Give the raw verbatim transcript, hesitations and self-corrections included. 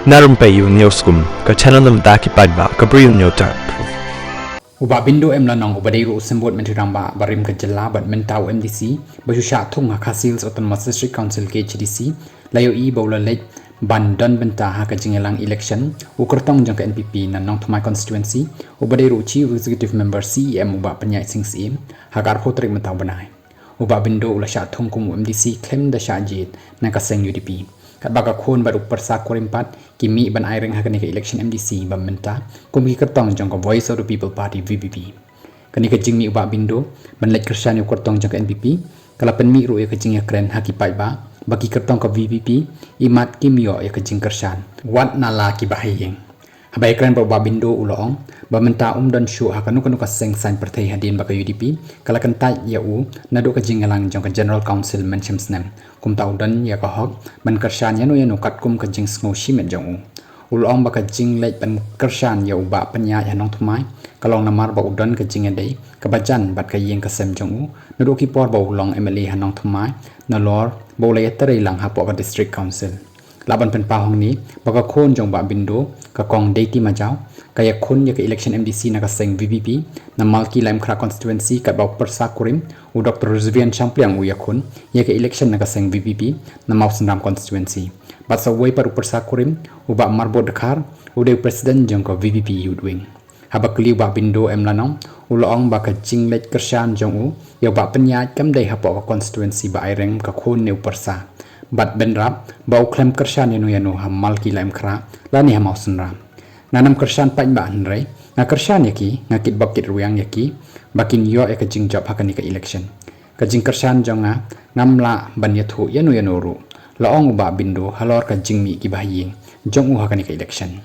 Na Rympei U News Kum, ka channel na bynta ki paidbah ka Bri U News Tap. U Bah Bindo M Lanong uba dei ruh u symbud Myntri Rangbah barim ka jylla bad mynta u M D C ba shu shah thung ha Khasi Hills Autonomous District Council, K H A D C, la ïohi ba u la leit ban don bynta ha ka jingïalang election u kyrtong jong ka N P P na Nongthymmai constituency, uba dei ruh u Chief Executive Member, C E M, u Bah Pynïaid Sing Syiem, ha ka arphew tarik mynta u bnai. U Bah Bindo u la shah thung kum u M D C khlem da shah jied na ka seng U D P. Katba ka khun bad u pyrsa kurim pat ki mih ban aireng ha kane ka election M D C ba mynta kum ki kyrtong jong ka Voice of the People Party, V P P. Kane ka jingmih u Bah Bindo ban leit kyrshan ïa u kyrtong jong ka N P P ka la pynmih ruh ïa ka jingïakren ha ki paidbah ba ki kyrtong ka V P P imat kim ïoh ïa ka jingkyrshan wat na la kiba ha ïing. Haba ïakren bad u Bah Bindo u la ong ba mynta um don shuh ha kano kano ka seng saiñ pyrthei hadien ba ka U D P ka la kyntait ïa u naduh ka jingïalang jong ka General Council mynshem snem. Kumta u don ïa ka hok ban kyrshan ïano ïano katkum ka jingsngew shimet jong u. U la ong ba ka jingleit ban kyrshan ïa u Bah Pynïaid ha Nongthymmai ka long namar ba u don ka jingïadei kaba jan bad ka ïing ka sem jong u naduh ki por ba u long M L A ha Nongthymmai nalor ba u la ïatrei lang hapoh ka District Council. Lah ban pynpaw hangne ba ka khun jong u Bah Bindo, ka Kong Deiti Majaw, ka ïakhun ïa ka election M D C na ka seng V P P na Malki Laitumkhrah constituency, katba u pyrsa kurim u Doctor Ridzwan Shangpliang u ïakhun ïa ka election na ka seng V P P na Mawsynram constituency. Bad sa uwei pat u pyrsa kurim, u Bah Marbud Dkhar, u dei u president jong ka V P P Youth Wing. Haba kylli u Bah Bindo M Lanong, u la ong ba ka jingleit kyrshan jong u ïa u Bah Pynïaid kam dei hapoh ka constituency ba aireng ka khun ne u pyrsa. Bad bynrap ba u khlem kyrshan ïano ïano ha Malki Laitumkhrah lane ha Mawsynram. Ngan ym kyrshan paidbah hynrei nga kyrshan ïa ki, nga kitbok kitrwiang ïa ki ba kin ïoh ïa ka jingjop ha kane ka election. Ka jingkyrshan jong nga ngam lah ban ïathuh ïano ïano ruh, la ong u Bah Bindo halor ka jingmih kiba ha ïing jong u ha kane ka election.